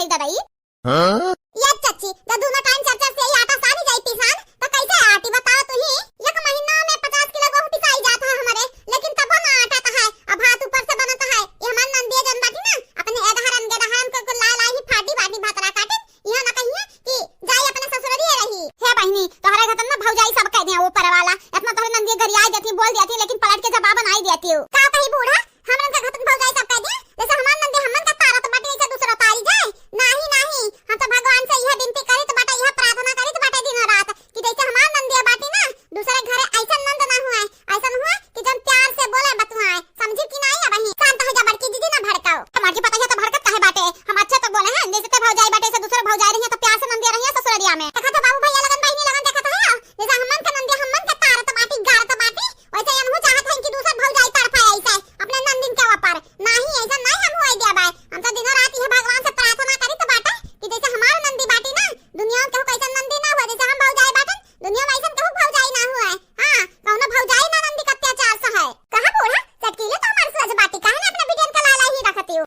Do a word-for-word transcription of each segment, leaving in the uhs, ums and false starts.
ए दादा ई। हाँ? ये चच्ची, जब दुनो टाइम चार चार सेई आटा सानी जाई पिसान, तो कैसे आटी बताओ तुही? एक महीना में पचास किलो गेहूं पिसाई जात है हमरे, लेकिन तबो ना आटा तो है, अब भात ऊपर से बनत है। ये हमार नंदिया जन बाटी ना, अपने एदहरन गेदहरन को, को ला ला ही फाटी बाटी भतरा काटिन, इहो ना कहिए कि जाई अपने ससुररिये रही। हे बहिनी, तोहरे घर ना भौजाई सब कह दिया ऊपर वाला, इतना तोहरे नंदिया गरियाई देती, बोल देती, लेकिन पलट के जवाब बनाई देती हो। का कही बूढ़ा, हमरन का घतन भौजाई सब कह दिया, जैसे हमार नंदे हमन का तारत बाटी, वैसे दूसरा तारी जाए। नाही, नाही, हम तो भगवान से यह विनती करित बाटे, यह प्रार्थना करित बाटे दिनों रात कि जैसे हमार नंदिया बाटी ना, दूसरे घरे ऐसन नंद ना हुए, ऐसन हुए कि जन प्यार से बोले बतुआए, समझी कि नाही? अब ही शांत हो जा बड़की दीदी, ना भड़काओ। हमार की पता है तो भड़कत काहे बाटे, हम अच्छे तो बोले हैं, जैसे ते भौजाई बाटे, ऐसे दूसरे भौजाई रही है तो प्यार से नंदिया रही है ससुररिया में। देखा तो बाबू भैया लगन, बहिनी लगन, देखा तो है, जैसे हमन का नंदिया हमन का तारत बाटी, गारत बाटी, वैसे हमहू चाहत हन कि दूसर भौजाई तड़पाए ऐसे अपने नंदिन के ऊपर। नाही, ऐसा नाही हम होए देबै। हम तो दिनों रात यह भगवान से प्रार्थना करित बाटे कि जैसे हमार नंदी बाटी ना, दुनिया में केहू कैसन नंदी ना हुए, जैसे हम भौजाई बाटन, दुनिया में ऐसन केहू भौजाई ना हुए। हाँ, कौनो भौजाई ना नंदी के अत्याचार सहे। कहा बूढ़ा, चटकीले तो हमार सोच बाटी, काहे ना अपने बिटियन के लाला ही रखती हो?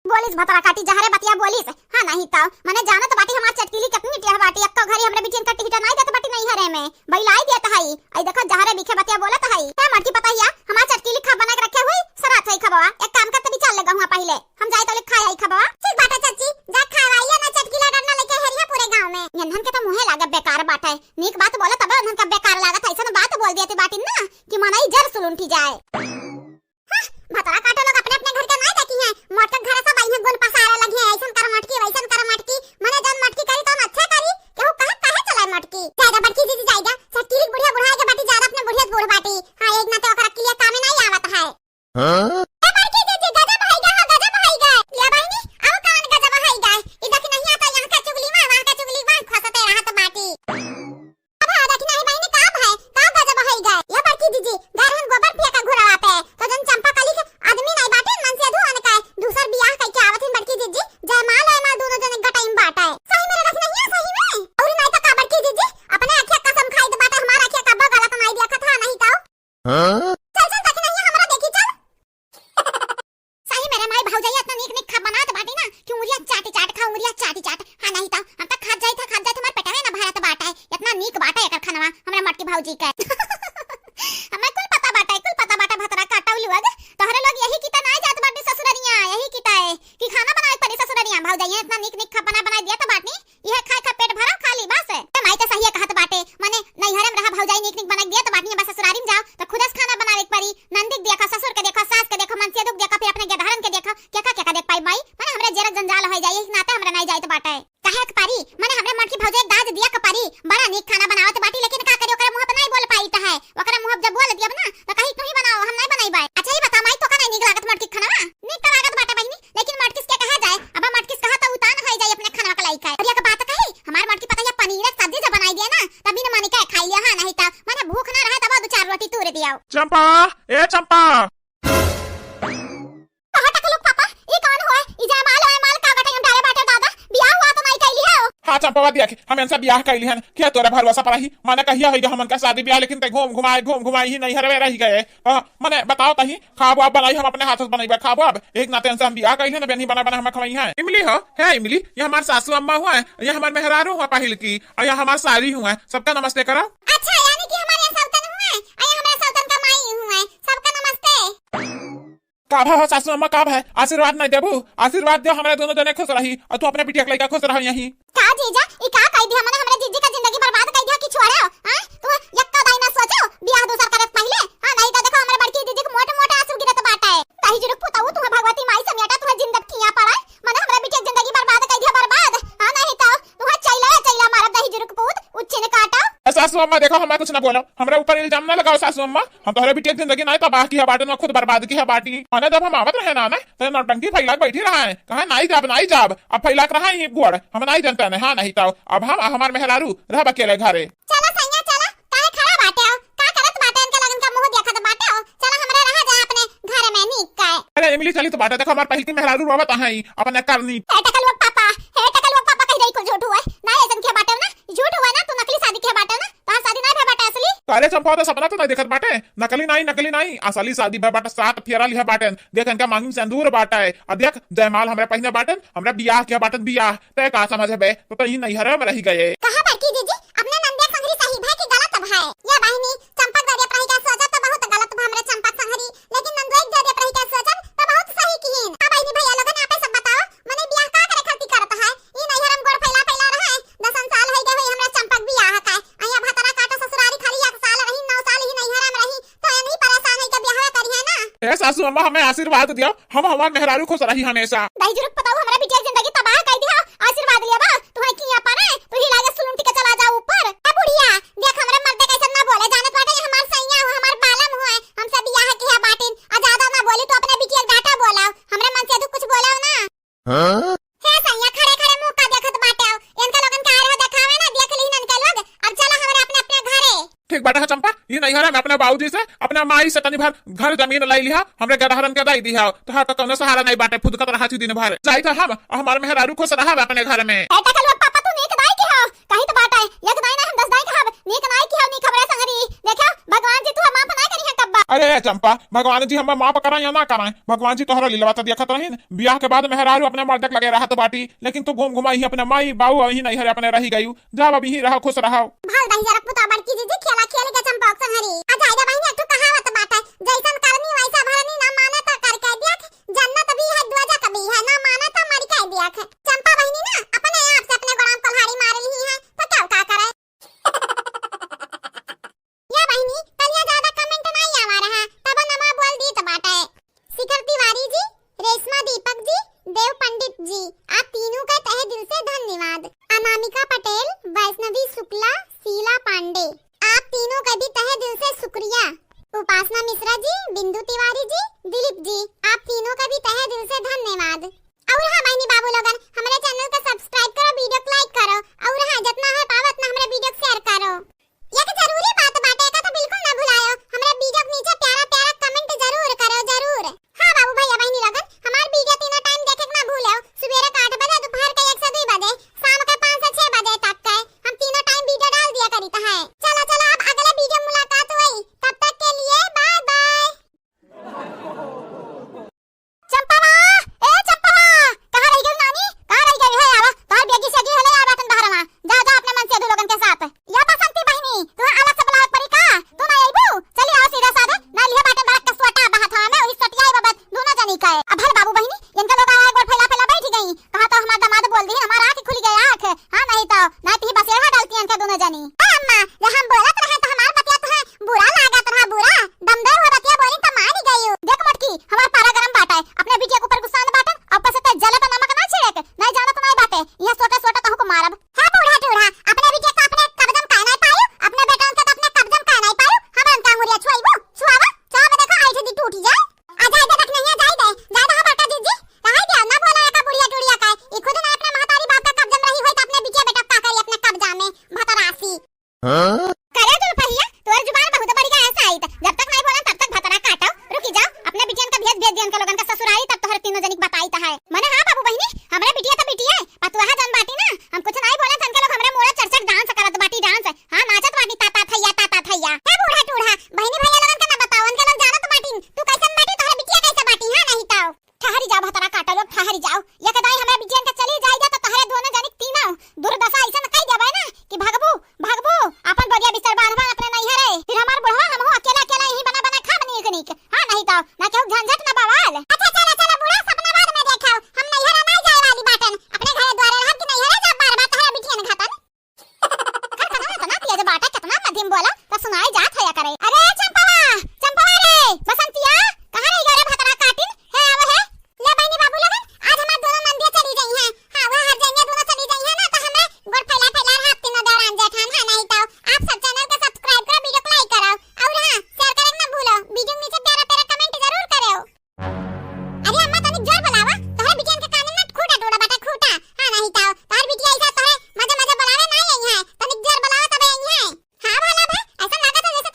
बोलिस भतरा काटी, जहरे बतिया बोलिस। हाँ, नाही तो, मने जानत बाटी हमार चटकीली कितनी टेढ़ बाटी, एक्को घरी हमरे बिटियन का टिकट नाही देत बाटी नैहरे में, बइलाई देत हई। आई देखो, जहरे बीखे बतिया बोलत हई। ए मटकी पतहिया, हमार चटकीली खा बना के रखे हुई, सरात हई खबवा। एक काम करते, बिचार ले गहुआ पहिले, हम जाई तो ले खाए आई खबवा। ठीक बाटे चाची, जा खाए आई ना, चटकीला डंडा लेके हेरिया पूरे गाँव में। नन्हन के तो मुँहे लागे बेकार बाटे, नीक बात बोले तबे उन्हन का बेकार लागत है, ऐसन बात बोल देती बाटी ना कि मनई जर सुलुंठी जाए। हाँ, भतरा काटो लोग अपने अपने घर के नाई देखी हैं। मोटक घर सब आई हैं गुन पसारे लगी हैं, ऐसन कर मटकी, वैसन कर मटकी। मने जन मटकी करी तौन अच्छे करी, केहू कहे काहे चले मटकी। जायदा बड़की दीदी जायदा, सटकीरी बुढ़िया बुढ़ाए के बाटी, जायदा अपने बुढ़िया बूढ़ बाटी। हाँ, एक नाते ओकरा के लिए कामे नाई आवत है। हाँ? ए बड़की दीदी, गजब है गा, हाँ, गजब है गा। या बहिनी, आओ कौन गजब है गा। ई देखी नहीं आता, यहाँ का चुगली माँ, वहाँ का चुगली माँ, फंसते रहत बाटी। अब हाँ, देखी नाही बहिनी, का भय, का गजब होई गए? या बड़की जीजी, गए रहन गोबर पिए का घुरवा पे, तो जन चंपा कली के आदमी नाही बाटे, मन से धुआन का, दूसर बियाह कई के आवत हिन बड़की जीजी, जयमाल, वयमाल दोनों जने गटाई में बाटे। सही में रे, देखी नहीं, सही में? और नाही तो का बड़की जीजी, अपने अखिया कसम खाई दे बाटे, हमार अखिया कब्बो गलत नाही देखत हा, नहीं तो। हाँ? चल, चल, देखी नहीं, हमरा देखी, चल। सही में रे माई, भौजैया इतना नीक नीक खा बनात बाटी ना कि उंगलिया चाटी चाट खा, उंगलिया चाटी चाट। हाँ, नहीं तो हम तो खात जाइत है, खात जाइत, हमार पेटवे ना भरत बाटे। इतना नीक बाटे एकर खनवा, हमरा मोटकी भौजी के। हमें कुल पता बाटे, कुल पता बाटे, भतरा काटौली लोग। तोहरे लोग यही किता ना जात बाटे ससुररिया, यही किता है कि खाना बनावे पड़ी ससुररिया। भौजैया इतना नीक नीक खा बना बनाई दिया तो बाटनी, इहे खाए खा पेट भरा खाली बस। ए माई तो सही कहत बाटे, मने नैहरे में रहा भौजाई नीक नीक बनाई दिया तो बाटनी, बस ससुरारी में जाओ तो खुदस खाना बनावे के पड़ी। नंदी के देखा, ससुर के देखा, सास के देखा, मनसेदू के देखा, फिर अपने गेदहरन के देखा, केका केका देख पाई माई? मने हमरे जेरक जंजाल होइ जाई, इस नाते हमरा नाई जाइत बाटे। कहे के परी, मने हमरे मोटकी भौजाई के दाज दिया के परी, बड़ा नीक खाना बनावत बाटी, लेकिन का करी, ओकरे मुँह पे नाई बोल पाई त है। ओकरे मुँह पे जब बोल दियब ना, तो कही, "तू ही बनाओ, हम नाई बनाई बाई।" अच्छा, ये बता माई, तो का नाई नीक लागत मोटकी खाना? नीक तो लागत बाटे बहिनी, लेकिन मोटकिस के कहा जाए, अब मोटकिस कहा तो उतान होइ जाई अपने खाना के लायक है। और एक बात कही, हमार मोटकी पता है पनीर के सब्जी जब बनाई दिया ना, तब बिन मन के खाई लिया, हाँ, नहीं तो मने भूख ना रहे तब दो चार रोटी तूर दिया। चंपा, ए चंपा। कहा टकलुक पापा, ई कौन हुआ? ई जयमाल वयमाल का गटई में डाले बाटे दादा? बियाह हुआ तो नहीं कैली है? हाँ चंपवा, देख, हम इनसे बियाह कैली हन, क्या तोरा भरोसा पर ही? माने कहिया होइगा हमन का शादी बियाह, लेकिन ते घूम घुमाए, घूम घुमाए ही नैहरवे रह गए। हाँ, मने बताओ तही, खाब वाब बनाई हम अपने हाथ से बनइबे, खाब वाब। एक नाते इनसे हम बियाह कैली हन, बेनी बना बना हमें खवाई है। इमली हो, है इमली, ये हमार सासू अम्मा हुआ है, ये हमार मेहरारू हुआ पहिल की, और ये हमार साली हुआ है, सबका नमस्ते करो। अच्छा, यानी कि हमारे यहाँ सौतन हुआ है, और ये हमारे सौतन का माई हुआ है, सबका नमस्ते। का भा हो सासू अम्मा, का भा? आशीर्वाद नहीं देबू? आशीर्वाद दियो, हमरे दोनों जने खुश रही और तू अपने बिटिया के लइका खुश रहो यहीं। का जीजा, ई का कह दिया? मने हमरे जीजी का जिंदगी बर्बाद कह दिया कि छोड़ो, हाँ? तू यक्का दाई ना सोचो, बियाह दूसर करे पहले, हाँ? नहीं तो देखो हमरे बड़की जीजी के मोटे मोटे आंसू गिरत बाटे। दही जुरुक पुताऊ, तुम्हें भगवती माई समेटा, तुम्हें जिंदगी किया पड़ा, मने हमरे बिटिया के जिंदगी बर्बाद कह दिया, बर्बाद, हाँ? नहीं तो तुम्हें चैला चैला मारब दही जुरुक पूत, उच्चिन काटा। ए सासू अम्मा, देखो, हमें कुछ ना बोलो, हमरे ऊपर इल्जाम ना लगाओ सासू अम्मा। हम तोहरे बिटिया के जिंदगी नाई तबाह किहे बाटी, ना खुद बर्बाद किहे बाटी। मने जब हम आवत रहे ना, ना, तो नौटंकी फैला के बैठी रहा है, कहा, "नाई जाब, नाई जाब।" अब फैला के रहा है ये गोड़, हम नाई जनते हैं, हाँ, नहीं तो अब हम, हमार मेहरारू, रहब अकेले घरे। चला सैया, चला, काहे खड़ा बाटे हो? का करत बाटे? इनके लगन का मुंह देखत बाटे हो? चला, हमरे रहा जाए अपने घर में नीक काए। अरे इमली, चली तो बाटे, देखो, हमार पहिल की मेहरारू रोवत है, अपने करनी। हे टकलुआ पापा, हे टकलुआ पापा, कह रही कुल झूठ हुआ है। ना, ऐसन किहे बाटे हो ना, झूठ हुआ है ना, तू नकली शादी किहे बाटे हो ना, तोहार शादी ना भे बाटे असली। का रे चंपा, तो सपना तो नहीं देखत बाटे? नकली नहीं, नकली नहीं, असली शादी भय बाटे, सात फेरा लिहा बाटेन। देख, इनका मांगी में सिंदूर बाटे। आ देख, जयमाल हमरे पहिने बाटेन, हमरे बियाह के बाटेन, बियाह। तै का समझबे? तो, तो ही नैहरे में रही गए। कहा बड़की जीजी, अपने नंदिया संगरी सही भय कि गलत भय? या बहिनी, चंपक दे देत रही का सोचत तो बहुत गलत भय हमरे चंपक संगरी, लेकिन नंदोई दे देत रही का सोचत तो बहुत सही किहिन। अब बहिनी भैया लोगन आपे सब बताओ, मने बियाह का करे खातिर करत है? ई नैहर में गोड़ फैला फैला रहे, दसन साल होई गए होई हमरा चंपक बियाह का। अइया भतरा काटो ससुरारी खाली एक साल रही, नौ साल ही नैहर में रही, तो यही परेशान है के बियाह करिहे ना। ए सासू अम्मा, हमें आशीर्वाद दियो, हम हमार मेहरारू खुश रही हमेशा। दहिजरू के पताऊ हमरा बिटिया के जिंदगी तबाह कर दिया, आशीर्वाद लेबा, तू है किया पारे, तू ही लागे सुलुंटी के चला जा ऊपर। ए बुढ़िया, देख हमरे मर्दे कैसे ना बोले, जानत बाटे ये हमार सैया हो, हमार बालम हो, हमसे बियाह किया बाटिन, आ ज्यादा ना बोली तो अपने बिटिया के डांटा बोलाओ, हमरे मन से तू कुछ बोलाओ ना। हाँ? हे सैया, खड़े खड़े मुंह का देखत बाटे हो? इनका लोगन के आ रहा देखावे ना, देख लीन इनके लोग। अब चला हमरे अपने अपने घरे। ठीक बाटे है चंपा, ई नैहरा में अपने बाबूजी से, अपने माई से तनी भर घर जमीन लाई लिहा, हमरे गदहरन के दई दिहा। तोहार तो कौनो सहारा नहीं बाटे, फुदकत रहा छी दिन भर। जाई था हम, हमार मेहरारू खुश रहा अपने घर में। ए टकलुआ पापा, तू नीक दाई की हो? कही तो बाटे, एक दाई ना हम दस दाई कहब, नीक नाई की हो, नीक हमरे संगरी। देखा, भगवान जी तू माफ ना करी है कब्बा। अरे चंपा, भगवान जी हमें माफ करा या ना करा, भगवान जी तोहरा लीलवा तो देखत रहीन। बियाह के बाद मेहरारू अपने मर्द के लगे रहत बाटी, लेकिन तू घूम घुमा ही अपने माई बाऊ अही नैहर अपने रही गयू। जाओ अब यही रहो, खुश रहो। भल दही जरक पुता बड़की जीजी खेला खेल के चंपा संगरी। आ जाए रे बहिनी, एक ठो कहावत बाटे, जैसन करनी वैसा भरनी, ना माने तो करके देख, जन्नत भी है दोजख भी है, ना माने तो मर के देख। चंपा बहिनी ना अपने आप से अपने गोड़ाम कुल्हाड़ी मार ली है, तो क्या का करे? या बहिनी, कलिया ज्यादा comment नाई आवा रहा, तब नमा बोल दी तो बाटे। शिखर तिवारी जी, रेशमा दीपक जी, देव पंडित जी, आप तीनों का तहे दिल से धन्यवाद। अनामिका पटेल, वैष्णवी शुक्ला, शीला पांडे, आप तीनों का भी तहे दिल से शुक्रिया। उपासना मिश्रा जी, बिंदु तिवारी जी, दिलीप जी, आप तीनों का भी तहे दिल से धन्यवाद। और हाँ बहिनी बाबू लोगन, हमरे channel का subscribe करो, video को like करो, और हाँ जितना है पावत ना हमरे video को share करो। एक जरूरी बात बाटे, एका तो बिल्कुल ना भुलायो, हमरे video के नीचे प्यारा प्यारा comment जरूर करो, जरूर। हाँ बाबू भैया बहिनी लोगन, हमार video तीनों time देखे के ना भूलो, सुबेरे के आठ बजे, दोपहर के एक से दुई बजे, शाम के पाँच से छह बजे तक के हम तीनों time video डाल दिया करीत है। चला चला, अब अगले video मुलाकात हुई, तब तक के लिए bye bye। चंपा माँ, ए चंपा माँ, कहाँ रह गई नानी? कहाँ रह गई है? आवा, तोहर बेगी सेगी हले, आवा तन बाहर माँ। जा, जा अपने मन से दू लोगन के साथ। या बसंती बहिनी, तू आलस से बुलावत परी का? तू ना अइबू? चली आओ सीधा साधे, ना लिहे बाटे बड़ा कसुआटा बहात हवा में, वही सटिया बाबा दोनों जनी का है। अब भल बाबू बहिनी, इनका लोग आया गोड़ फैला फैला बैठ गई। कहा तो हमार दामाद बोल दी, हमार आँख खुल गया आँख। हाँ, नहीं तो, नहीं तो ही बसेरा डालती इनका दोनों जनी। ए अम्मा, जब हम बोलत रहे तो हमार बतिया तो है बुरा लागत रहा, बुरा। दमदार हो बतिया बोली त मारी गई। देख मटकी, हमार पारा गरम बाटे, अपने बिटिया के ऊपर गुस्सा न बाटे, ऊपर से ते जले पे नमक ना छिड़क, नहीं जाना तो नहीं बाटे, यह सोटे सोटे कहूँ को मारब। हे बूढ़ा टूढ़ा, अपने बिटिया का अपने कब्जा में काहे नहीं पायू, अपने बेटन से तो अपने कब्जा में काहे नहीं पायू, हमरन का अंगुरिया छुआइबू, छुआवा, चाह में देखो आइठ दी टूटी जाए। आ जाए दे, रख नहीं, आ जाए दे, जाए दे, हाँ बड़का जीजी, रहाई दे, ना बोला एका बुढ़िया टूढ़िया का, ई खुद ना अपने महतारी बाप का कब्जा में रही होई तो अपने बिटिया बेटा का करी अपने कब्जा में, भतरासी। हाँ? करे दुलपहिया, तोर जुबान बहुत बढ़िया है साइत। जब तक नहीं बोलन, तब तक भतरा काटो। रुकी जाओ, अपने बिटियन का भेज, भेज दियन के लोगन का ससुरारी, तब तोहर तीनों जनिक बताई त है। मने हाँ बाबू बहिनी, हमरे बिटिया तो बिटिया है, पतुआ जन बाटी ना। हम कुछ नहीं बोलन, तन के लोग हमरे मोड़ा चरचर dance करत बाटी, dance। हाँ, नाचत बाटी ता ता थैया, ता ता थैया। हे बूढ़ा टूढ़ा, बहिनी भैया लोगन का ना बताओ, उनके लोग जानत बाटी। तू कैसन बाटी, तोहरे बिटिया कैसे बाटी, हाँ नहीं तो। ठहरी जाओ भतरा काटो लोग, ठहरी जाओ। एक दाई हमरा बिटियन के चली जाई जा तो तहरे दोनों जनिक तीनों दुर्दशा ऐसन कई देबे ना कि भगबू, भगबू, अपन बोरिया बिस्तर बांधबा अपने नैहरे। फिर हमार बुढ़वा हमहू अकेला अकेला यहीं बना बना खाब नीक नीक। हाँ नहीं तो, ना केहू झंझट ना बवाल। अच्छा चला चला बूढ़ा, सपना बाद में देखो। हम नैहरे नहीं जाए वाली बाटन। अपने घरे द्वारे रहब कि नैहरे जाब बार बार तहरे बिटियन घातन। का कतना, कतना तेज बाटे, कतना मध्यम बोला, त सुनाई जात होया करे। अरे चंपवा, चंपवा रे, बसंतिया, कहाँ रही गयो रे भतरा काटिन? हे, आवा हे। ले बहिनी बाबू लोगन, आज हमार दोनों नंदिया चली गई हैं। हाँ, वह हर जइया दोनों चली गई हैं ना, तो हमें गोड़ फैला फैला हाथ तीनों देवरान जेठान, हाँ, नहीं तो। आप सब channel के subscribe करो, video को like करो, और हाँ, share करे के ना भूलो। Video के नीचे प्यारा प्यारा comment जरूर करो। अरे अम्मा, तनिक जोर बोलावा, तोहरे बिटियन के कान में खूटा टूटा बाटे, खूटा। हाँ, नहीं तो, तोहर बिटिया ऐसा तोहरे मजे मजे बोलावे ना आई है, तनिक जोर बोलावा तबे आई है। हाँ भला भा, ऐसा लागत है जैसे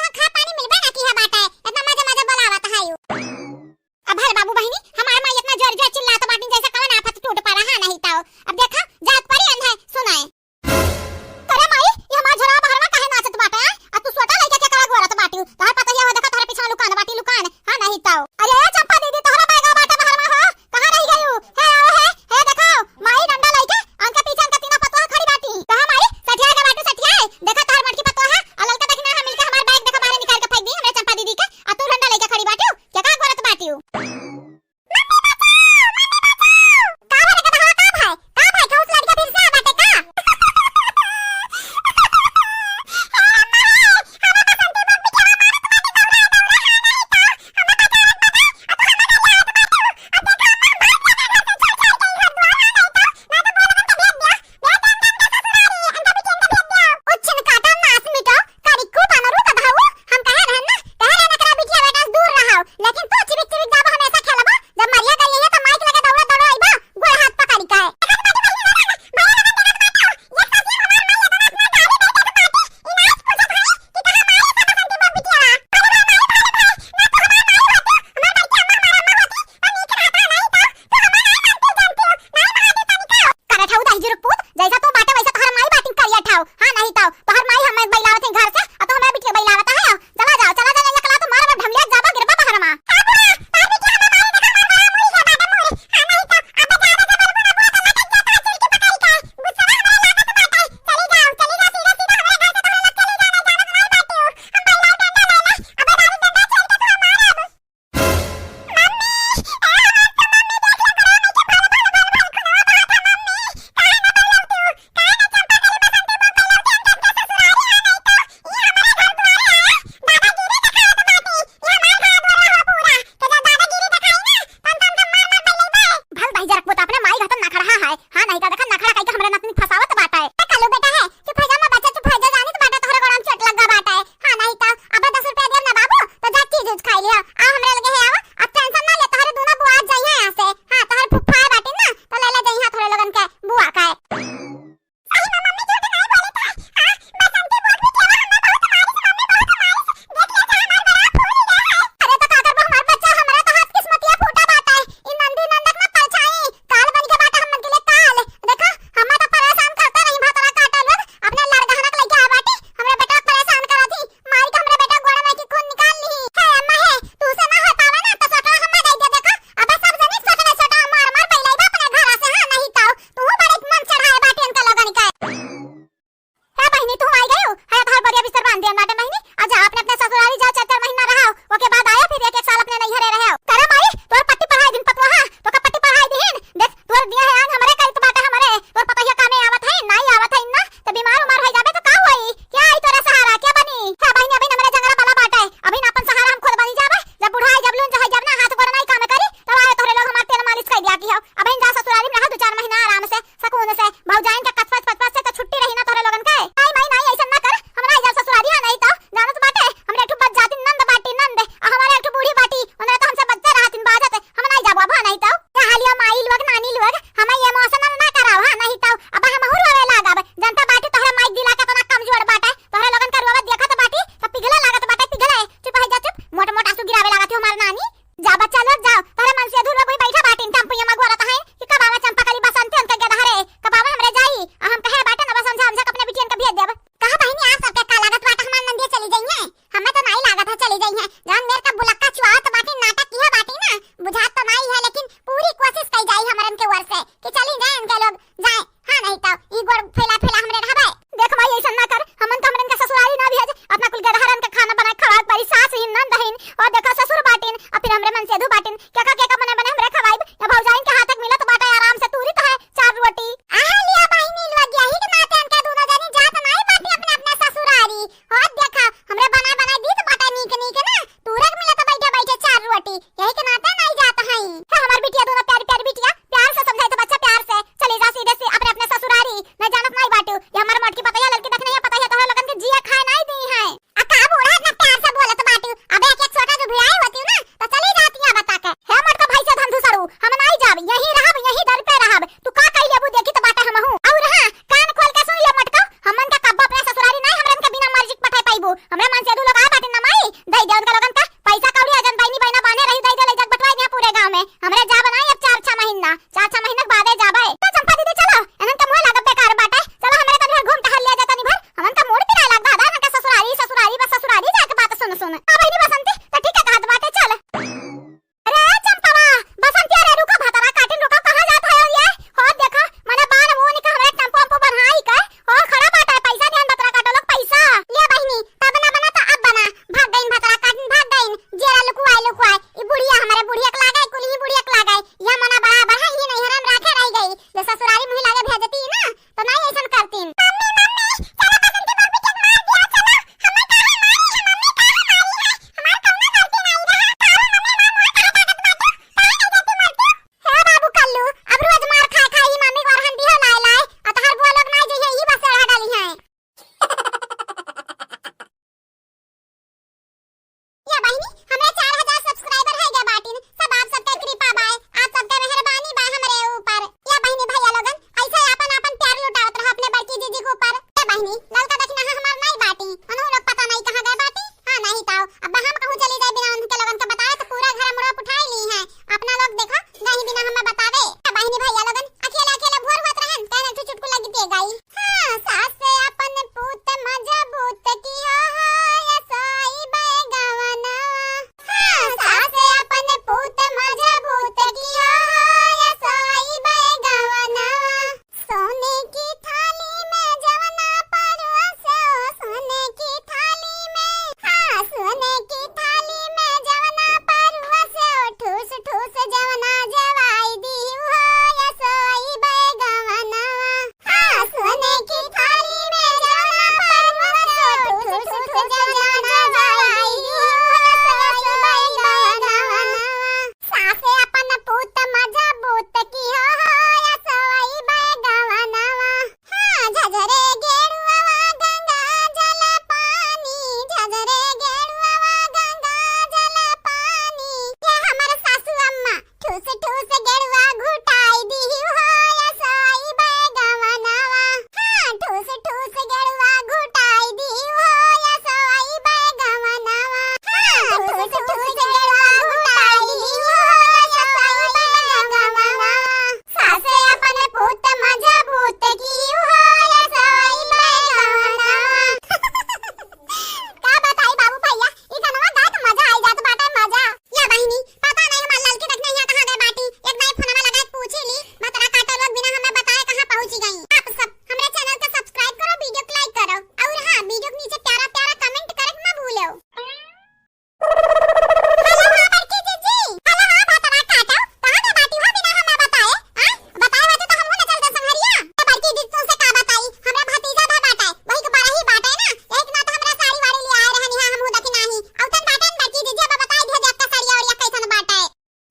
तो तोहर माई हमें बैलावत है घर से, और तू हमें बिटिया बैलावत है। चला जाओ, चला जाओ, एकला तो मार में ढमलिया जाबा, गिरबा बहरमा। भल भाई जरा, वो तो अपने माई घातन नखड़ा है। हाँ, नहीं तो देखा नखड़ा कइके हमरे नतनी फंसावत बाटे। ए कालू बेटा है, चुप हो जा, मैं बच्चा चुप हो जा, जानी तो बाटे तोहरे गोड़ा में चोट लग गा बाटे। हाँ, नहीं तो अब दस रुपया देब ना बाबू, तो जा चीज उज खाई लिया। आ हमरे लगे है आवा, अब टेंशन ना ले, तोहरे दोनों बुआ जाई है यहाँ से। हाँ, तोहरे फुफ्फा बाटे ना, तो ले ले जाई है तोहरे लोगन के बुआ का। सही में मम्मी झूठ नहीं बोली था। हाँ, बसंती बोल भी केवा हमें बहुत मारिस, मम्मी बहुत मारिस। देख ले जा हमार बड़ा फूल गया है। अरे तो का करबो हमार बच्चा, हमरा तो हाथ किस्मतिया फूटा बाटे। ई नंदी नंदक में परछाई, काल बन के बाटे हमन के लिए काल। देखा, हमें तो परेशान करते रही भतरा काटा लोग, अपने लड़गहना के लेके आ बाटी, हमरे बेटा के परेशान करा थी। मारी के हमरे बेटा गोड़ा में की खून निकाल ली। हे अम्मा हे, तू से ना हो पावे ना तो सोटवा हमें दे दे। देखा, अब सब जने सोटले सोटा मार मार पहले ही अपने घर से, हाँ, नहीं तो तू बड़े मन चढ़ाए बाटी इनका लोगन के। ए बहिनी, तू आई गयो? है तोहर बढ़िया बिस्तर बांध दिया नाटे बहिनी। आ जा, अपने अपने ससुरारी जा, चार चार महीना रहो, ओके बाद आयो, फिर एक एक साल अपने नैहरे रहो। करे माई, तोर पट्टी पढ़ाई दिन पतवा, हाँ, तो का पट्टी पढ़ाई दिन? देख, तोर दिया है आंग हमरे, करित बाटे हमरे, तोर पतोहिया कामे आवत है, नाई आवत है ना, तो बीमार उमार हो जाबे तो का होई? क्या आई तोरे सहारा, क्या बनी? हे बहिनी, अभी हमरे जंगला वाला बाटे, अभी ना अपन सहारा हम खुद बनी जाबे, जब बुढ़ाई जब लून चाहे जब ना हाथ गोड़ नाई काम करी, तब आए तोहरे लोग हमार तेल मालिश कर दिया की हो। अभी जा ससुरारी में रहो दो चार महीना आराम से, सुकून से, भौजाइन के कचपच पचपच से तो छुट्टी रही ना तोहरे लोगन के। आई माई, नाई ऐसा ना कर, हम नाई जाब ससुरारी, हाँ, नहीं तो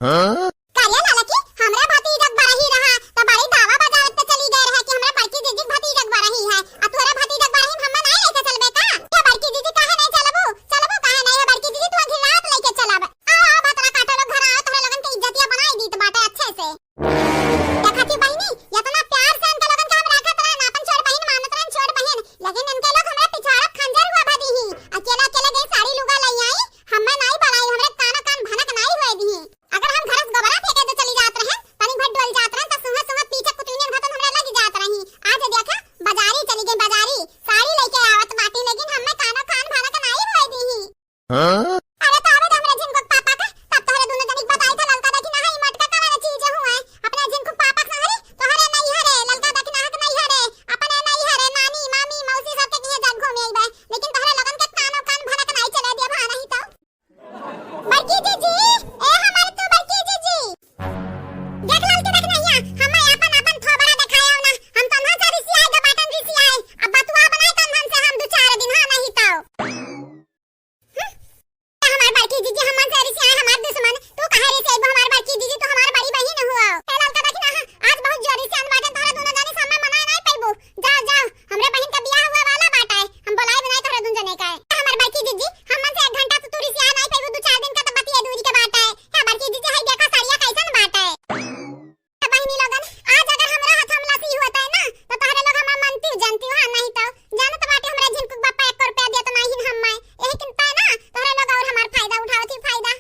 हाँ? का रे ललकी, हमरे भतीजक बरही रहा, त बड़ी दावा बजावत पे चली गए रहे कि हमरे बड़की जीजी के भतीजक बरही है, आ तोरे भतीजक बरही में हम्मे नाई लेके चलबे का? ये बड़की जीजी काहे नाई चलबू? चलबू काहे नाई है बड़की जीजी, तू आधी रात लेके चलब। आओ, आओ, भतरा काटो लोग, घर आओ, तोहरे लोगन के इज्जतिया बनाई दीत बाटे अच्छे से। देखा थी बहिनी, इतना प्यार से इनके लोगन के हम रखत रहन, अपन छोट बहिन मानत रहन, छोट बहिन, लेकिन इनके लोग हमरा पिछवाड़ा खंजर हुआ भदी ही। अकेला अकेला गई साड़ी लुगा लई आई, हम्मे नाई बलाई, हमरे कानो कान भनक नाई हुए दी। अगर हम घर से गोबरा फेंके तो चली जात रहन, तनी भर डोल जात रहन, त सुंघत सुंघत पीछे कुतुनियन घतन हमरा लग जात रही। आज देखा, बाजारी चली गई, बाजारी, साड़ी लेके आवत बाटी, लेकिन हम्मे कानो कान भनक नाई हुए दी। हाँ? अरे तो आवे दे हमरे झिनकुक पापा का, तब तोहरे दोनों जनी के बताई था ललका दखिनहा ई मटका कवन चीज हुए। अपने झिनकुक पापा के संगरी तोहरे नैहरे, ललका दखिनहा के नैहरे, अपने नैहरे नानी, मामी, मौसी सबके किहे जाके घूम अइबे। लेकिन तोहरे लोगन के कानो कान भनक नाई चले दिए भा नहीं तो। बड़की जीजी, ए हमार तू बड़की जीजी। देख ललकी दखिनहिया, हम्मे आपन आपन थोबड़ा देखाया ना। हम तन्हा से रिसियाए दे बाटन रिसियाए। अब बतुआ बनाए तन्हन से हम दू चार दिन, हाँ नहीं तो। हमार बड़की जीजी हमन से रिसियाए हमार दुश्मन, तू काहे रिसियाइबू हमार बड़की जीजी, तू हमार बड़ी बहिन हुआ। ए ललका दखिनहा, आज बहुत जोरी से अन बाटन तोहरा दोनों जनी सामने मनाए नाई पइबू। जाओ, जाओ, हमरे बहिन का बियाह हुआ वाला बाटे, हम बोलाए बनाए तोहरा दोनों जने का। ए हमार बड़की जीजी, हमन से एक घंटा से तू रिसियाए नाई पइबू, दू चार दिन का तो बतिये दूरी के बाटे। ए बड़की जीजी, हई देखा साड़िया कैसन बाटे। त बहिनी लोगन, आज अगर हमरा हाथ हम लसी होत है ना, त तोहरे लोग हमरा मनती जानती हो, हाँ, नहीं तो जानत बाटे हमरा झिनकुक बापा एक रुपया देत नहीं हम्मे, यही किनता है ना, तोहरे लोग और हमार फायदा उठावत ही फायदा।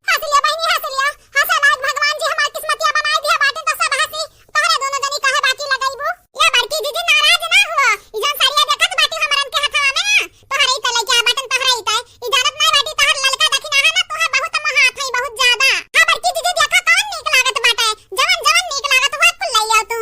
हंस लिया बहिनी, हंस लिया, हंसे लायक भगवान जी हमार किस्मतिया बनाए दिया बाटे, तो सब हंसी, तोहरे दोनों जनी काहे बाकी लगाइबू? या बड़की दीदी नाराज ना हुआ, ई जौन साड़िया देखत बाटी हमरन के हथवा में ना, तोहरे ही त लइके आ बाटन, तोहरे ही त। ई जानत नाई बाटी तोहर ललका दखिनहा ना, तोहे बहुत मोहात हई, बहुत ज्यादा। हाँ बड़की दीदी देखा कौन नीक लागत बाटे, जवन जवन नीक लागत हुए कुल लइ आओ तू।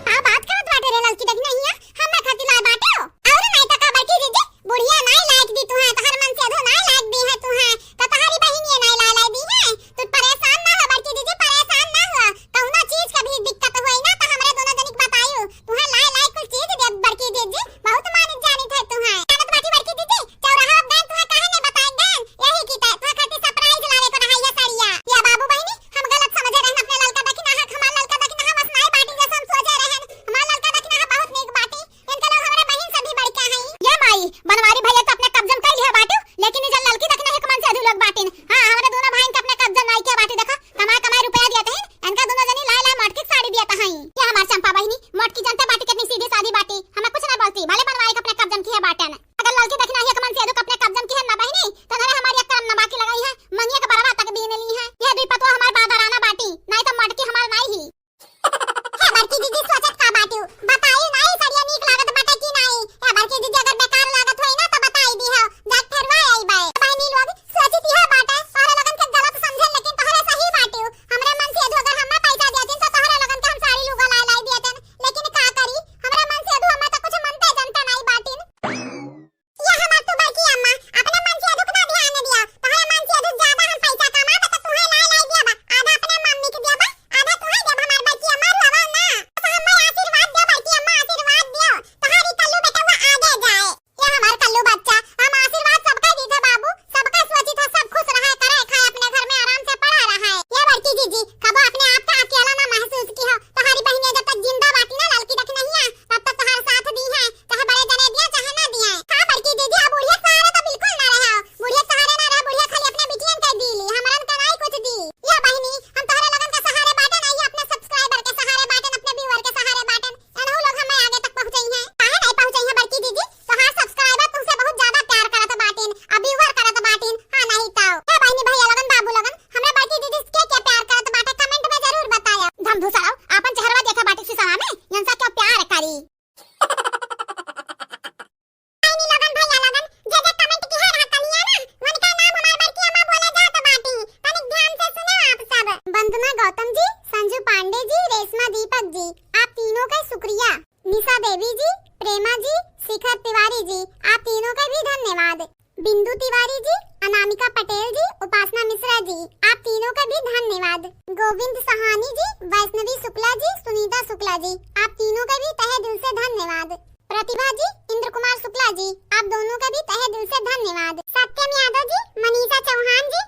का बात करत बाटे रे ललकी दखिनहिया, हमरा खातिर लाए बाटे हो? और नाई त का बड़की दीदी, बुढ़िया नाई लायक दी तुहे, तोहर मन से अधो नाई लायक दी है तुहे, त तोहरी बहिनिये नाई ला लाई दी है। तू परेशान ना हो बड़की दीदी, परेशान ना हो, कौनो चीज के भी दिक्कत होई ना त हमरे दोनों जनी के बतायू, तुहे लाई लाई कुल चीज देब बड़की दीदी, बहुत मानित जानित है तुहे। जानत बाटी बड़की दीदी, चौराहा अब गए तुहे काहे नहीं बताए गए, यही की तय तुहे खातिर surprise लावे को रहा ये साड़िया। या बाबू बहिनी, हम गलत समझे रहन अपने ललका दखिनहा, हमार ललका दखिनहा बस नाई बाटी जैसे हम सोचे रहन, हमार ललका दखिनहा बहुत नीक बाटी। इनके लोग हमरे बहिन से भी बढ़ के हई। ये माई, बनवारी भैया तो अपने कब्जन कई लिया बाटू, लेकिन ई जन ललकी दखिनहा एक मन से अधू लोग बाटिन। हाँ, हमरे दोनों भाईन के अपने कब्जन नाई के बाटी देखा, कमाए कमाए रुपया दिया तहिन, इनका दोनों जनी लाए लाए मोटकी साड़ी दिया तहई। ये हमार चंपा बहिनी, मोटकी जनते बाटी कितनी सीधी सादी बाटी, हमें कुछ ना बोलती, भले बनवारी के अपने कब्जन की है बाटन। अगर ललकी दखिनहा एक मन से अधू अपने कब्जन की है ना बहिनी, तो धरे हमारी एक करम ना बाकी लगाई है, मंगिया के बरवा तक बीन ली है। ये दुई पतवा हमार बादराना बाटी, नाई तो मोटकी हमार नाई ही। हे बड़की दीदी, सोचत का बाटू? बताई नाई, साड़िया नीक लागत बाटे कि नाई? हे बड़की दीदी, अगर बेकार लागत होई ना, तो बताई दी हो, जाके फेरवा आई बाय। बहिनी लोग, सोचित इहे बाटे, तोहरे लोगन के गलत समझे, लेकिन तोहरे सही बाटू। हमरे मन से अधू अगर हम्मे पैसा देतिन, तो तोहरे लोगन के हम साड़ी लुगा लाई लाई देतिन, लेकिन का करी, हमरे मन से अधू हम्मे तो कुछ मनते जनते नाई बाटिन। या हमार तू बड़की अम्मा, अपने मन से अधू के ना ध्यान दिया, तोहरे मन से अधू ज्यादा हम पैसा कमाबे तो तुहे लाई लाई दिया बा, आधा अपने मम्मी के दिया बा, आधा तुहे देब हमार बड़की अम्मा, रुआवा ना। तो हमें आशीर्वाद दे बड़की अम्मा, आशीर्वाद दियो, तोहरी कल्लू बेटवा आगे जाए। या हमार कल्लू बच्चा, हम आशीर्वाद सबका दीत है बाबू, सबका सोचित है, सब खुश रहे, करे खाए, अपने घर में आराम से पड़ा रहे। या बड़की जीजी, कबो अपने आप का अकेला ना महसूस की हो, तोहरी बहिनिया जब तक जिंदा बाटी ना ललकी दखिनहिया, तब तक तोहार साथ दी है, चाहे बड़े जने दिया, चाहे ना दिया। हाँ बड़की दीदी, अब बुढ़िया के सहारे तो बिल्कुल ना रहे हो। बुढ़िया के सहारे ना रहे, बुढ़िया खाली अपने बिटियन के दी ली, हमरन के नाई कुछ दी। या बहिनी, हम तोहरे लोगन के सहारे बाटन, आई अपने subscriber के सहारे बाटन, अपने viewer के सहारे बाटन। एनहु लोग हमें आगे तक पहुँचई हैं। काहे नाई पहुँचई हैं बड़की दीदी? तोहार subscriber तुमसे बहुत ज्यादा प्यार करत बाटिन, आ viewer करत बाटिन। हाँ नाई तो। हे बहिनी भैया लोगन, बाबू लोगन, हमरा बड़की दीदी के के प्यार करत बाटे, comment में जरूर बताया। धमधुसराओ, आपन चेहरवा देखा बाटी शीशा में, यनसा क्यों प्यार करी? बहिनी लोगन, भैया लोगन, जे जे comment किहे रहा कलिया ना, उनका नाम हमार बड़की अम्मा बोले जात बाटी। तनिक ध्यान से सुने आप सब। वंदना गौतम जी, संजू पांडे जी, रेशमा दीपक जी, आप तीनों का शुक्रिया। निशा देवी जी, प्रेमा जी, शिखर तिवारी जी, आप तीनों का भी धन्यवाद। बिंदु तिवारी जी, अनामिका पटेल जी, उपासना मिश्रा जी, आप तीनों का भी धन्यवाद। गोविंद सहानी जी, वैष्णवी शुक्ला जी, सुनीता शुक्ला जी, आप तीनों का भी तहे दिल से धन्यवाद। प्रतिभा जी, इंद्र कुमार शुक्ला जी, आप दोनों का भी तहे दिल से धन्यवाद। सत्यम यादव जी, मनीषा चौहान जी,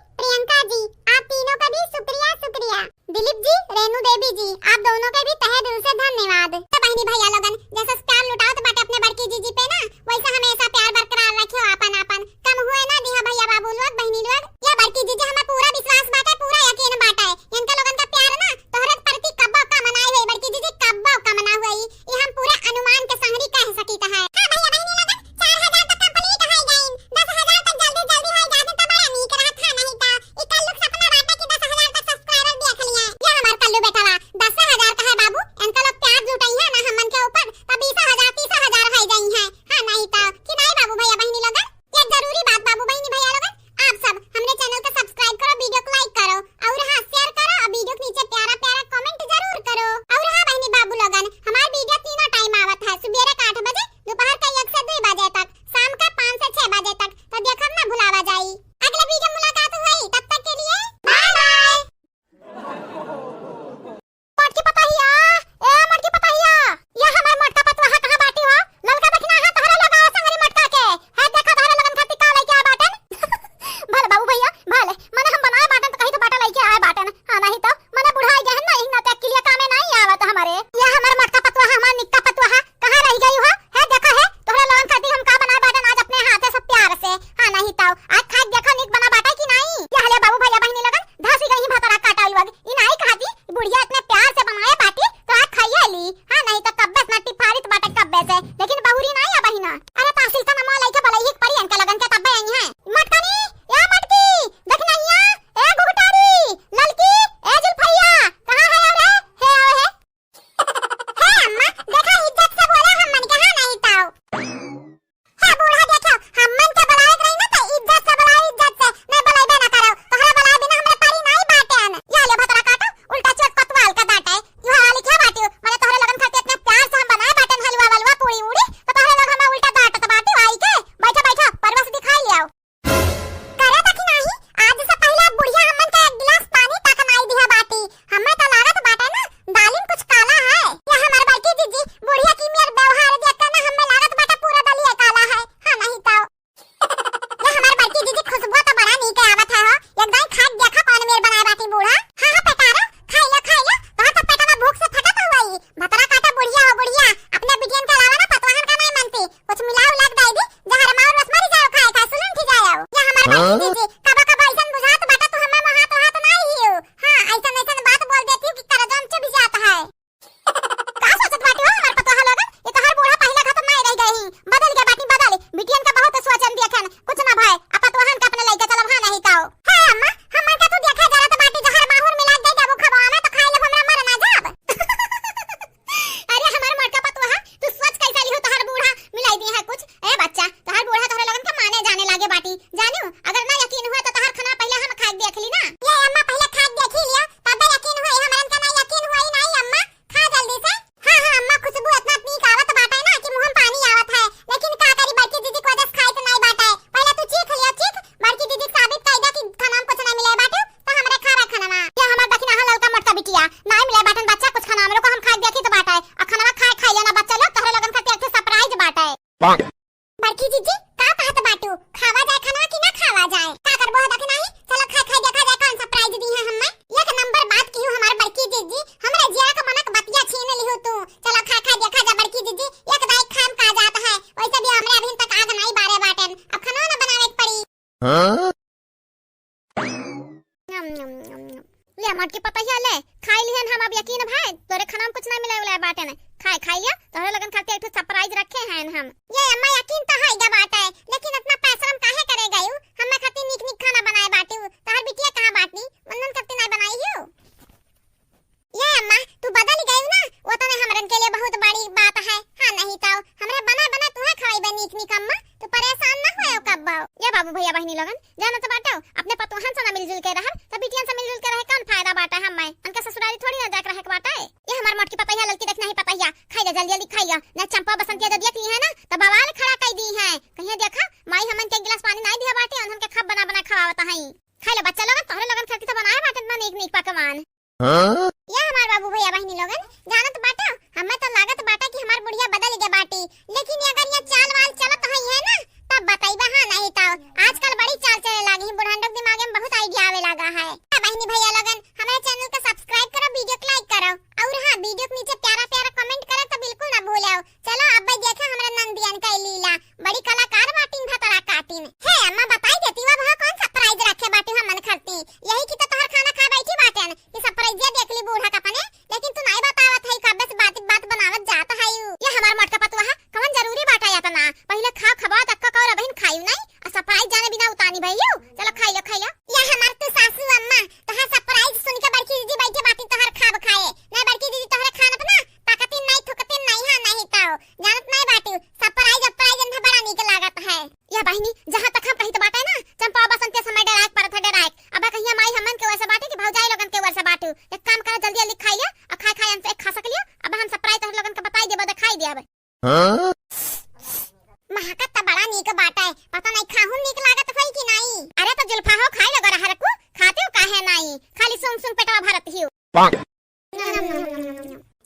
ऐसे, लेकिन बहुरी नाई आ बहिना। अरे तहसील का नमवा लइके बलइही के परी इनका लगन के तब्बे आई हैं। मटकनी, ए मटकी, दखिनहिया, ए घुघटारी, ललकी, ए जुल्फैया, कहाँ है रे? हे आओ हे। हे अम्मा, देखा इज्जत से बोला हमन के, हाँ नहीं ताऊ। हे बूढ़ा देखो, हमन के बुलाए के रही ना तो इज्जत से बुलाओ, इज्जत से, नहीं बुलाइबे ना करो। तोहरा बुलाए बिना हमरे परी नहीं बाटेन। या ले भतरा काटो, उल्टा चोट कोतवाल का डांटे। यू हवा लिखे बाटियो, माने तोहरे लगन खातिर इतने प्यार से हम बनाए बाटेन हलवा वलवा पूरी उड़ी, तो तोहरे लोग हमें उल्टा डांटत बाटियो आई के। बैठो बैठो, परवा से दिखाई ले आओ। करे तक नाही, आज से पहिले बुढ़िया हमन के एक गिलास पानी तक नाई दिहा बाटी। हमें तो लागत बाटे ना, दालिन कुछ काला है। या हमार बड़की जीजी, बुढ़िया की मेर व्यवहार देख के ना हमें लागत बाटे पूरा दलिया काला है। हाँ नहीं तो। या हमार बड़की जीजी, खुशबू तो बड़ा नीक आवत है हो। एक दाई खा के देखा कौन मेर बनाए बाटी बूढ़ा। हाँ, हाँ, पेटारो, खाई लो, खाई लो। तोहर तो पेटवा भूख से फटत हुआ ही। भतरा काटा बुढ़िया हो बुढ़िया, अपने बिटियन के अलावा ना पतवाहन का नहीं मानती। कुछ मिलाओ लाग दाई दी, जहर मार रस मरी जाओ, खाए खाए सुलून थी जाओ। या हमार बड़की हाँ? जीजी, कबो कबो ऐसन बुझात बाटा तू हमें मोहात हाथ नहीं हियो। हाँ, ऐसन ऐसन बात बोल देती हूँ कि करजम चुभ जाता है। का सोचत बाटी हो हमार पतोहा लोगन? ये तोहर बूढ़ा पहिला घात नहीं रह गए ही। बदल गए बाटी, बदल। बिटियन का बहुत सोचन दिया खन। कुछ ना भाई, अब पतोहन का अपने लइके चलब, हाँ नहीं तो। हे अम्मा, हमन का तू देखा जरा तो बाटी जहर माहुर मिला दे देबू खबवा में तो खाई लेब, हमरा मर ना जाब। अरे हमार मोटका पतोहा, तू सोच कैसा लिहो तोहर बूढ़ा मिलाई दी है कुछ। ए बच्चा, तोहर बूढ़ा तोहरे लोगन के माने जाने लागे बाटी। जानियो, अगर ना यकीन हुआ तो तोहर खाना पहले हम खा के देख ली ना। ये अम्मा पहले खा के देखी लिया, तब यकीन हुआ, हमरन का ना यकीन हुआ ही नहीं अम्मा। खा जल्दी से। हाँ, हाँ, अम्मा, खुशबू इतना नीक आवत बाटे ना कि मुँह में पानी आवत है। लेकिन का करी, बड़की दीदी के वजह से खाइत नहीं बाटे। पहले तू चीख लियो, चीख। बड़की दीदी के साबित कई दे कि खाना में कुछ नहीं मिले बाटे, तो हमरे खावे खाना में। ये हमार दखिनहा ललका मोटका बिटिया, नहीं मिले बाटन बच्चा कुछ खाना में, रुको हम खाए देखी तो बाटे। आ खाना खाए, खाई लेना बच्चा लोग, तोहरे लोगन खातिर एक ठे surprise बाटे। बड़की जीजी, का कहत बाटू? खावा जाए खाना कि ना खावा जाए? का करबो है दखिनही? चलो खाए खाए देखा जाए कौन surprise दी है हमें। एक नंबर बात की हूँ हमार बड़की जीजी, हमरे जिया का मनक बतिया छीन लिहू तू। चलो खाए खाए देखा जा बड़की जीजी, एक दाई खाम का जात है, वैसे भी हमरे अभी तक आग नहीं बारे बाटेन, अब खाना ना बनावे के पड़ी। हाँ? ले मोटकी पतोहिया ले, खाई लिहन हम, अब यकीन भाई, तोरे खाना में कुछ ना मिले उले बाटे ने। खाए, खाई लिया, तोहरे लोगन खातिर एक ठो surprise रखे हैं हम। ये अम्मा यकीन तो है गा बाटे, लेकिन इतना पैसा हम काहे करे गयू? हमें खातिर नीक नीक खाना बनाए बाटू, तोहर बिटिया कहाँ बाटी? उन्हन खातिर नहीं बनाई हो। ये अम्मा, तू बदल गयू ना, वो तो हमरन के लिए बहुत बड़ी बात है। हाँ नहीं तो, हमरे बना बना तुहे खवाई बा नीक नीक अम्मा, तू परेशान ना होयो कब्बो। ये बाबू भैया बहिनी लोगन, जानत बाटो, अपने पतोहन से ना मिलजुल के रहब, त बिटियन से मिलजुल के रहे कौन फायदा बाटे हमें? उनके ससुरारी थोड़ी ना जाके रहे के बाटे। ये हमार मोटकी पतोहिया, ललकी दखिनही पतोहिया, खाई जा जल्दी जल्दी खाई जा, ना चंपा बसंतिया जदिया की है ना, त बवाल खड़ा कई दी है। कहिए देखा, माई हमन के एक गिलास पानी नहीं दिया बाटे, उन्हन के खब बना बना खवावत हई। खाई लो बच्चा लोगन, तोहरे लोगन खातिर तो बनाए बाटे इतना नीक नीक पकवान। हाँ? या हमार बाबू भैया बहिनी लोगन, जानत बाटा, हमें तो लागत बाटा कि हमार बुढ़िया बदल गए बाटी, लेकिन ये अगर ये चाल वाल चलत हुई है ना, तब बताइबा, हाँ नहीं तो। आजकल बड़ी चाल चले लागी है, बुढ़ांडो के दिमाग में बहुत idea आवे लागा है। हाँ बहिनी भैया लोगन, हमारे channel का subscribe करो, video को like करो, और हाँ, video के नीचे प्यारा प्यारा comment करो तो बिल्कुल ना भूलो। चलो अब देखा हमरा नंदियन का लीला, बड़ी कलाकार बाटिन भतरा काटिन। हे अम्मा, बताई देती अब हाँ कौन surprise रखे बाटू हमन खातिर, यही की तो तोहर खाना खा बैठी बाटेन। ये surprise देख ली बूढ़ा का अपने, लेकिन तू नहीं बतावत है, कब्बे से बात बात बनावत जात है यू। ये हमार मोटका पतुआ है, कौन जरूरी बाटा इतना? पहले खाओ खबा तक का कौर अबहिन खायू नहीं, आ surprise जाने बिना उतानी भई यू। चलो खाई लो, खाई लो। ये हमार तू सासू अम्मा, तोहार surprise सुन के बड़की दीदी बैठे बाटी तोहर खाब खाए। नहीं बड़की दीदी तोहरे खान अपना ताकतिन नहीं थुकतिन नहीं है नहीं तो। जानत नहीं बाटू, surprise surprise इन्हें बड़ा नीक लागत है। या बहिनी, जहाँ तक हम कहित बाटे ना, चंपा बसंते समय डराए के परत है, डराए के। अब कहिया माई हमन के वैसे बाटे कि भौजाई लोगन के वैसे बाटू। एक काम करा, जल्दी जल्दी खाई लिया, और खाए खाए हमसे एक खा सक लियो। अब हम surprise तोहर लोगन के बताई देबो, दिखाई देबो। हाँ? महकत त बड़ा नीक बाटे, पता नहीं खाहू नीक लागत होई कि नहीं। अरे तो जुल्फा हो, खाई लो गरहर को, खाते हो काहे नहीं, खाली सूंघ सूंघ पेटवा भरत हियो।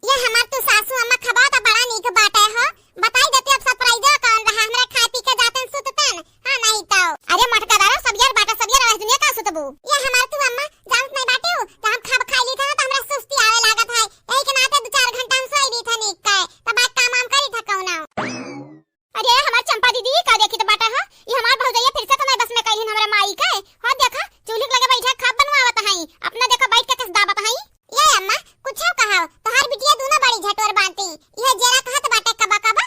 ये हमार तू सासू अम्मा खबा त बड़ा नीक बाटे हो। बताई देती अब surprise कौन रहा, हमरा खाए पी के जातन सुततन। हाँ नहीं तो। अरे मोटका दारो, सब यार बाटा, सब यार आवाज दुनिया का सुतबू। ये हमार तू अम्मा जानत नहीं बाटे हो, त हम खब खाई ली था ना, त हमरा सुस्ती आवे लागत है, यही के नाते दो चार घंटा हम सोई ली था नीक के, तब आज काम वाम करी था कौनो। अरे हमार चंपा दीदी, का देखी तो बाटा हो, ये हमार भौजैया फिर से तो नहीं बस में कहिन हमरा माई के। हो देखा, चूल्ही के लगे बैठा खब बनवावत हई, अपना देखा बैठ के कस दाबत हई। ये अम्मा, कुछ कहा, तोहार बिटिया दोनों बड़ी झटोर बांटी। ये जेरा कहत बाटे कबा कबा,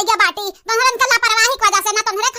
गया बाटी, तोहरन के लापरवाही की वजह से ना तोहरे